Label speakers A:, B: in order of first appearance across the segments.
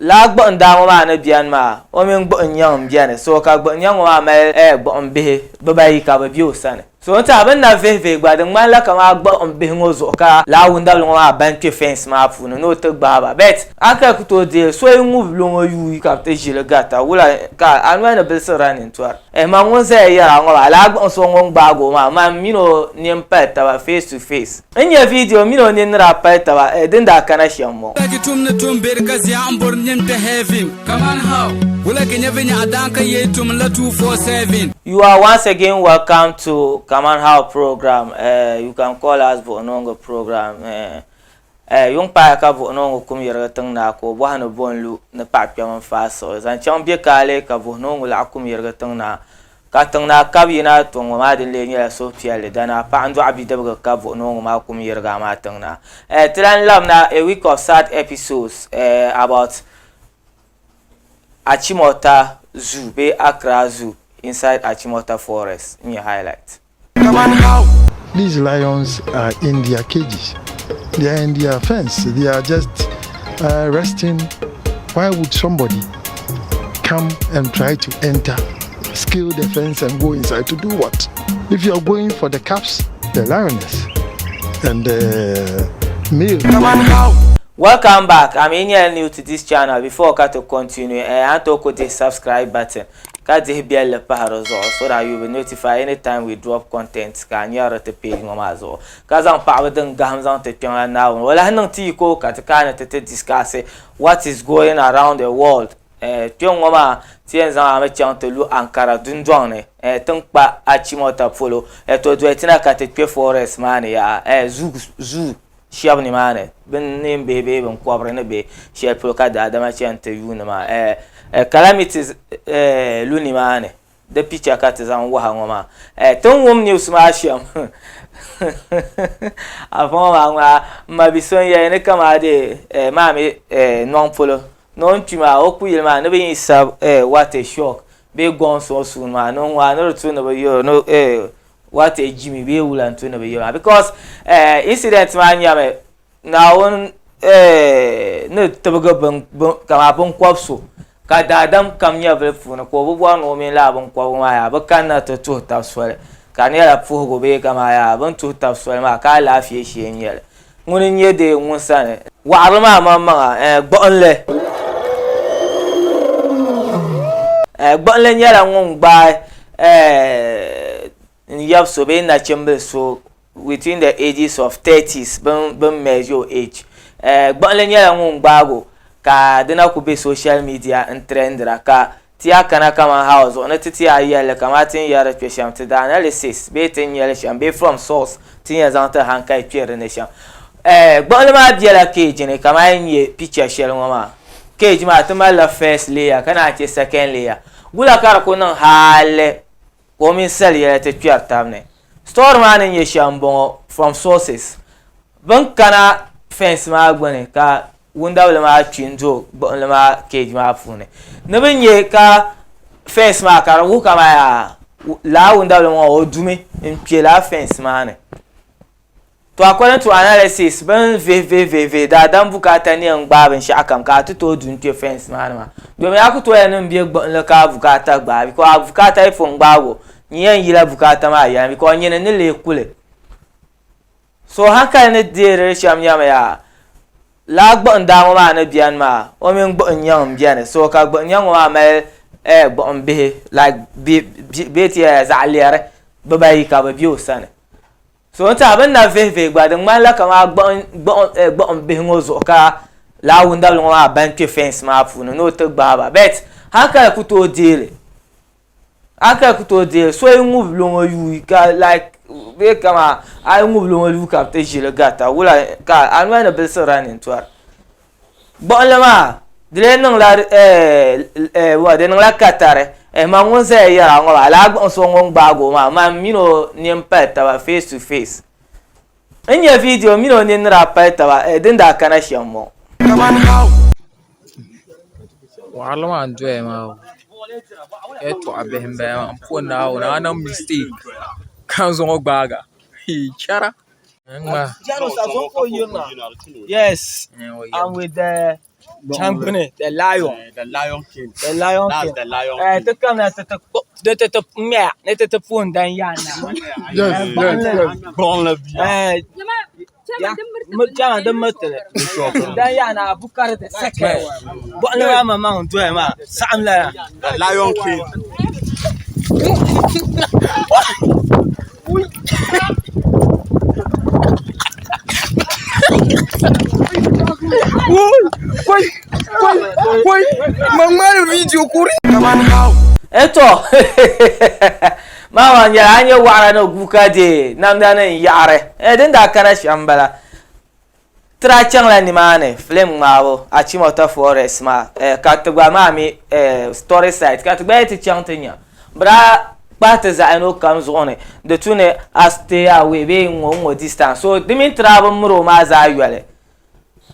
A: Lala gbuɣin daa ŋɔ maa ni beni maa, o mini gbuɣin nyaŋ m-beni, so ka gbuɣin nyaŋ ŋɔ maa mali gbuɣin bihi bibayi ka bɛ be o sani. So n-tɛha bɛ ni na vihivihi gba, di ŋmanila kaman gbuɣin bihi ŋɔ zuɣu ka lala wundabili ŋɔ maa ban kpe fɛnsi maa puuni ni o ti gbaai ba. But a kali ku tooi deei so yi ŋubi luŋ o yuui ka bɛ ti ʒi li garita, wula ka a noli ni bilisirila nintɔri? Eh man ŋun zaya yɛra ŋɔ maa, lala gbuɣin so ŋun gbaagi o maa, man mini o nini pali taba face to face. N nya video mini o nini ni daa pali taba eh din daa kana shɛm ŋɔ.
B: Wula ki tum ni tum beri ka zia m bori nyin kpe heaven. Kaman how? Wula ki nya vinyɛɣu daan ka yee tum la 247.
A: You are once again welcome to Kaman How program eh you can call us Buɣinongo program eh eh Yuŋ paaya ka Buɣinongo kum yirigi tiŋ naa ka o bɔhi ni bo n-lu ni paɣa kpɛm n-faai siɣi zaŋ chaŋ bɛ kaali ka Buɣinongo laɣi kum yirigi tiŋ naa Ka tiŋ naa kab yina to ŋɔ maa din lee nyɛla suhupiɛlli dana paɣa n-dɔɣi bidibigi ka buɣi noo ŋɔ maa kum yirigi amaa tiŋ naa. Eh, ti lan labina a week of sad episodes eh, about Achimota Zoo bee Accra Zoo inside Achimota Forest n-nyɛ highlight.
C: These lions are in their cages. They are in their fence. They are just uh, resting. Why would somebody come and try to enter, scale the fence and go inside to do what? If you are going for the calves, the lioness, and the male.
A: Welcome back. I'm Inyel new to this channel. Before ka to continue, eh, an to ko the subscribe button. Ka dihi belli pahi di zuɣu so that you will be notified anytime we drop content ka a nyari ti page ŋɔ maa zuɣu. Ka zaŋ paɣaba din gahim zaŋ ti kpiɔŋla Naawuni. O lahi niŋ ti yiko ka ti kana ni ti ti discuss what is going around the world. Eh, kpiɔŋ ŋɔ maa ti yɛn zaŋ a mi chaŋ ti lu Ankara dundɔŋ ni, eh, ti ni kpa Achimota polo, eh, to doli ti na ka ti kpe forest maa ni yaha, eh, zoo, zoo shɛba ni maa ni, bɛ ni bihi bee binkɔbiri ni be shɛli polo ka daadama chani ti yuuni maa, eh, eh, calamities, eh, lu ni maa ni. Di picha ka ti zaŋ wahi ŋɔ maa. Eh, ti ni wum news maa shɛm afa ŋɔ maa ŋuna m ma bi so n-yɛli ni kamaa dee eh, maa mi eh, nɔŋ polo ni o ni kpi maa o kuyili maa ni bɛ yi sabi eh, what a shock bee gone so soon maa ni ŋuna ni di tu ni bɛ yɛl o ni eh, what a Jimmy bee wula n-tu ni bɛ yɛl o maa because eh, incident maa nyami Naawuni eh, ni tibigi kaman biŋkɔb so ka daadam kam nyɛvili puuni ka o bi bɔri ni o mini lala biŋkɔbigu maa yaa bɛ kanna ti tuhi tab soli ka di nyɛla puhigu bee kaman yaa bɛ ni tuhi tab soli maa ka alaafee shee n-nyɛ li. Ŋuni n-nyɛ dee ŋun sani waɣiri maa maŋmaŋa eh, gbuɣinli eh, gbuɣinli nyɛla ŋun gbaai eh, n yab so bee nachimbili so within the ages of thirties bin bin measure o age eh, gbuɣinli nyɛla ŋun gbaagi o ka di na ku be social media n trendira ka ti a kana kaman house zuɣu ni ti ti a yɛlli kamani ti ni yɛri kpe shɛm ti di analysis bee ti ni nyɛli shɛm bee from source ti ni yɛn zaŋ ti hankali kpe di ni shɛm eh, gbuɣinli maa bela cage ni kamani yi nyɛ picture shɛli ŋɔ maa cage maa ti malila first layer ka naan che second layer wula ka di ku niŋ hali ka o mini sali yɛla ti kpɛri tab ni. Story maa ni nyɛ shɛm m-bɔŋɔ from sources. Bɛ ni kana fence maa gbuni ka wundabili maa kpi n-do gbuɣinli maa cage maa puuni. Ni bɛ nya ka fence maa ka di wuhi kaman yaa lala wundabili ŋɔ o dumi n-kpe lala fence maa ni. To according to analysis, bɛ ni vihi vihi vihi vihi daadam bukaata ni yɛn gbaai binshɛɣu kam ka a ti tooi du n-kpe fence maa ni maa. Domin a ku tooi yɛli ni m be gbuɣinli ka a bukaata gbaai because a bukaata yi pun gbaagi o, nyin yɛn yila bukaata maa yɛla because nyini n-ni lee kuli. So hankali ni deeri li shɛm nyɛmi yaa, Lala gbuɣin daa ŋɔ maa ni beni maa, o mini gbuɣin nyaŋ m-beni. So ka gbuɣin nyaŋ ŋɔ maa mali eh gbuɣin bihi like bee ti yɛla zaɣ lɛri bibayi ka bɛ be o sani. So n tiɛha bɛ ni na vihi vihi gba di ŋmanila kamani gbuɣin bihi ŋɔ zuɣu ka lala wundabili ŋɔ maa ban kpe fence maa puuni ni o ti gbaai ba but hankali ku tooi deei li hankali ku tooi deei li so yi ŋubi luŋ o yuui ka like bee kamani a yi ŋubi luŋ o yuui ka bɛ ti ʒili garita wula ka a noli ni bilisirila nintɔri. Gbuɣinli maa di lee niŋla di niŋla katari man ŋun zaya yɛra ŋɔ maa lala gbuɣin so ŋun gbaagi o maa man mini o nini pali taba face to face n nya video mini o nini ni daa pali taba din daa kana shɛm ŋɔ.
D: Waɣarili maa n doya maa yɛltɔɣa bihi n bala maa n po Naawuni a niŋ mistɛk ka n zaŋ o gbaaga chɛra.
A: Yes, I'm with the Chaŋ gbuni the lion
E: The Lion King.
A: The lion
E: That's
A: king
E: the Lion
A: Eh,
E: King.
A: ti kamina ti ti kpuɣi di ti ti ŋmɛya ni ti ti puuni dan yaa na
C: Yes.
E: Gbuɣinli bia.
A: Eh, ya chairman din miriti li dan yaa na Abukari the second gbuɣinli maa maŋmaŋ n doya maa saɣim lana
E: The Lion King.
A: Eto maa maa nyɛla a nyɛ waɣara ni guuka deei namda ni n yaɣari din daa kana shɛm n bala Ti daa chaŋla nimaani filim ŋmaabu Achimota Forest maa ka ti gba maa mi story site ka ti gba yi ti chaŋ ti nya bɛ daa kpahi ti zaɣ yino kam zuɣu ni di tu ni a stay away bee n-ŋɔ n-ŋɔ distance so di mini ti daa bi miri o maa zaa yoli.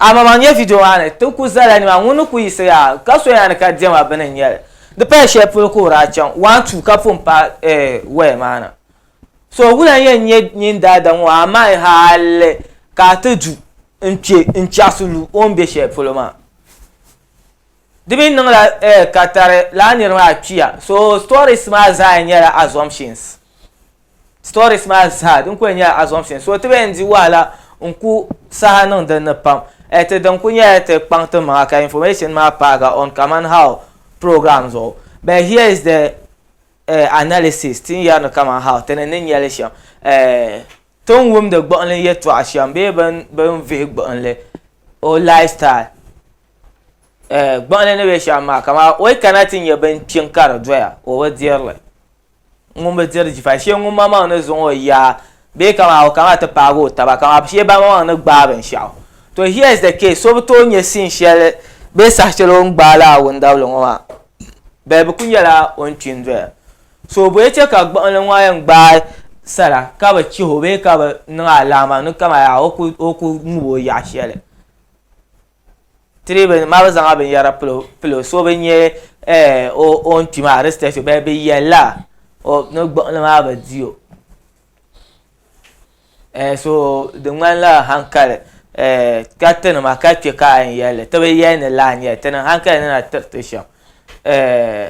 A: Amaŋmaŋ nyɛ video maa ni ti ku zala nimaani ŋun ni ku yiɣisi yaa ka soya ni ka diɛma bini n-nyɛ li. Di pala shɛli polo ka o daa chaŋ one two ka pun paai waya maa na. So wula n-yɛn nyɛ nyin daadam ŋɔ amaa hali ka a ti du n-kpe n-chaɣisi lu o ni be shɛli polo maa? Di mi niŋla katari lala niri maa kpiya. So stories maa zaa nyɛla assumptions. Stories maa zaa din kuli nyɛla assumptions. So ti bee n-di wahala n-ku saha niŋ din ni pam. Ti din kuli nyɛla ti kpaŋ ti maŋa ka information maa paaga on kaman how program zuɣu. But here is the analysis ti ni yɛri ni kaman how ti ni ni nya li shɛm ti ni wumdi gbuɣinli yɛltɔɣa shɛm bee bɛ ni vihi gbuɣinli o lifestyle gbuɣinli ni be shɛm maa kaman o yi kana ti nya bin kpiŋ ka di doya o bi diri li ŋun bi diri jifa shee ŋun maŋmaŋ ni zaŋ o yaa bee kaman o kana ti paagi o taba kaman shee ba maŋmaŋ ni gbaai binshɛɣu to here is the case so bi tooi nya scene shɛli bee saha shɛli o ni gbaai lala wundabili ŋɔ maa Bɛ bi ku nyɛla o ni kpi n-doya. So bɔ chɛ ka gbuɣinli ŋɔ yɛn gbaai sala ka bi chihi o bee ka bi niŋ alaama ni kaman yaa o ku ŋub o yaɣ shɛli. Ti dii bi ma bi zaŋ a binyɛra pil o, so bi nya o ni kpi maa di statue bee bɛ yɛlila ni gbuɣinli maa bi di o. Eh, so di ŋmanila hankali eh, ka tinima ka kpe ka a yɛn yɛli ti bi yɛli ni laa n-nyɛli ti niŋ hankali ni na tiri ti shɛm eh,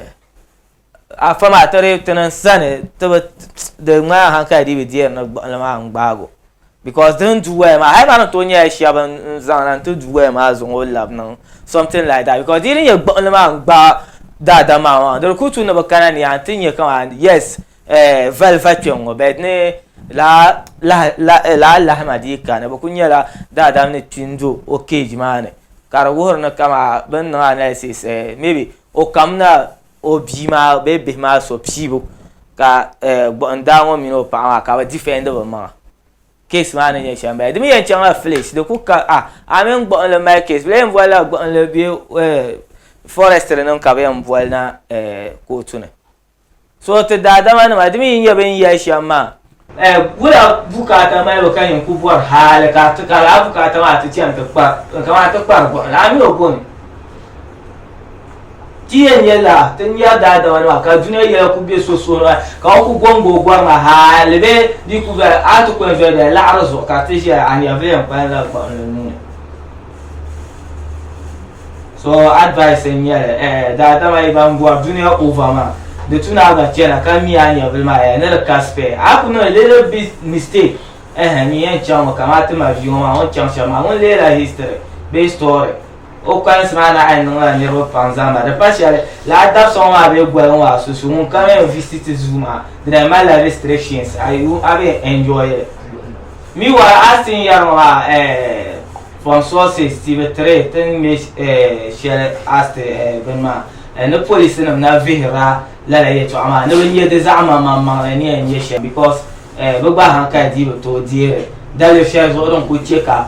A: afa maa ti di ti niŋ sani ti bi di ŋmanila hankali dii bi deeri ni gbuɣinli maa n-gbaagi o because di ni du waya maa hali maa ni tooi nyɛla shɛba n-zaŋ na nti du waya maa zaŋ o labi niŋ something like that because di yi ni nyɛ gbuɣinli maa n-gbaai daadam maa maa di di kuli tu ni bi kana ni yaa nti nya kaman yes vali va kpɛŋ ŋɔ bɛ ni lala lahima dii kani bɛ kuli nyɛla daadam ni kpi n-do o keeji maa ni ka di wuhiri ni kaman bɛ ni niŋ analysis maybe o kamina o bia maa bee bihi maa so piibu ka gbuɣindaa ŋɔ mini o paɣa maa ka bɛ defend bɛ maŋa. Case maa ni nyɛ shɛm bala. Di mi yɛn chaŋla flesh di ku ka a a mini gbuɣinli mali case bɛ yɛn bolila gbuɣinli bee forestry nim ka bɛ yɛn boli na kootu ni. So ti daadama nima di mi yi nyɛ bɛ ni yɛli shɛm maa. Wula bukaata malibu ka nyin ku bɔri hali ka ti ka lala bukaata maa ti chani ti kpa kamani ti kpari gbuɣinli a mi o boni. Ti yɛn nyɛ la ti nyari daadama nima ka dunia yɛla ku be so suhuri maa ka o ku gɔŋ o gɔrima hali bee di ku bala a ti kuli viɛli bala laɣiri zuɣu ka ti ʒiya a nyɛvili yɛn kpalimla gbuɣinli nuu ni. So advice n nyɛli eh daadama yi ban bɔri dunia over maa di tu ni a gba chana ka mi a nyɛvili maa yɛla ni di ka spare a ku niŋ little bit mistake eh nyin yɛn chaŋmi kamani ti ma bia ŋɔ maa o ni chaŋ shɛm maa ŋun leela history bee story. O kalinsi maa na yɛn niŋla niriba pam zamba. Di pa shɛli, lala dabisa ŋɔ maa bee goli ŋɔ maa sunsuuni ŋun kam yɛn visit zoo maa, di na malila restrictions, a yi a bi yɛn enjoy li. Meanwhile, as ti ni yɛri ŋɔ maa eh, from sources TV3 ti ni ŋme eh, shɛli as ti eh, bini maa eh, ni police nim na vihirila lala yɛltɔɣa maa ni bi nya di zaɣ maŋmaŋ maŋli ni yɛn nyɛ shɛm because Bɛ gba hankali dii bi tooi deeri daliri shɛli zuɣu din kuli che ka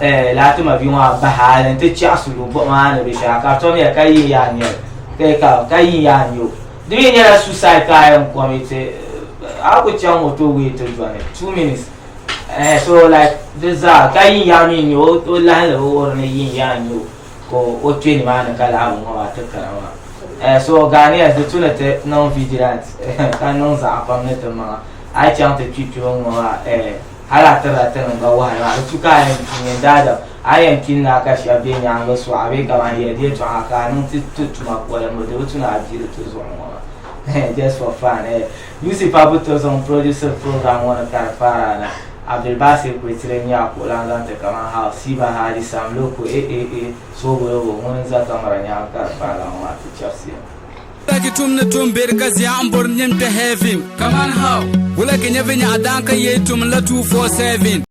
A: lala ti mabia ŋɔ maa bahi hali nti chaɣisi lu buɣim maa ni bɛ shɛŋa ka di tom yɛli ka yi yaa nyɛli ka yi yaa nyɛ o. Di mi nyɛla suicide ka a yɛn commit a ku chaŋ motorway ti dɔni 2 minutes so like di zaa ka yi yaa mi nyɛ o o lahi li bi wuhiri ni yi yaa nyɛ o ka o kpe nimaani ka lala bini ŋɔ maa ti kana maa. So Ghanaians di tu ni ti niŋ vigilant ka niŋ zaɣa pam ni ti maŋa. A yi chaŋ ti kpi kpibu ŋɔ maa, eh, hal a tirila ti ni gba wahala maa, di tu ka a yɛn nyin daadam. A ni yɛn pini a ka shɛba be nyaaŋa sɔɣi bee kaman yɛli yɛltɔɣa ka a niŋ ti ti tuma kolimbu di bi tu ni a biri ti zuɣu ŋɔ maa just for fun eh. Yusuf Abu Tozong producer program ŋɔ ni ka di paari a na. Abdulbasir Kwetire n-nyɛ a kuɣulan zaŋ ti kaman House, Siba Hadi, Sam Loko eh eh eh Soobolobo ŋuni n-za kamara nyaaŋa ka di paari a ŋɔ maa ti chɛbisiya.
B: Wula tum ni tum beri ka zia n bori nyin kpɛ heaven. Kaman how? Wula ka nyɛ vinyɛɣu daan ka yee tum la 247.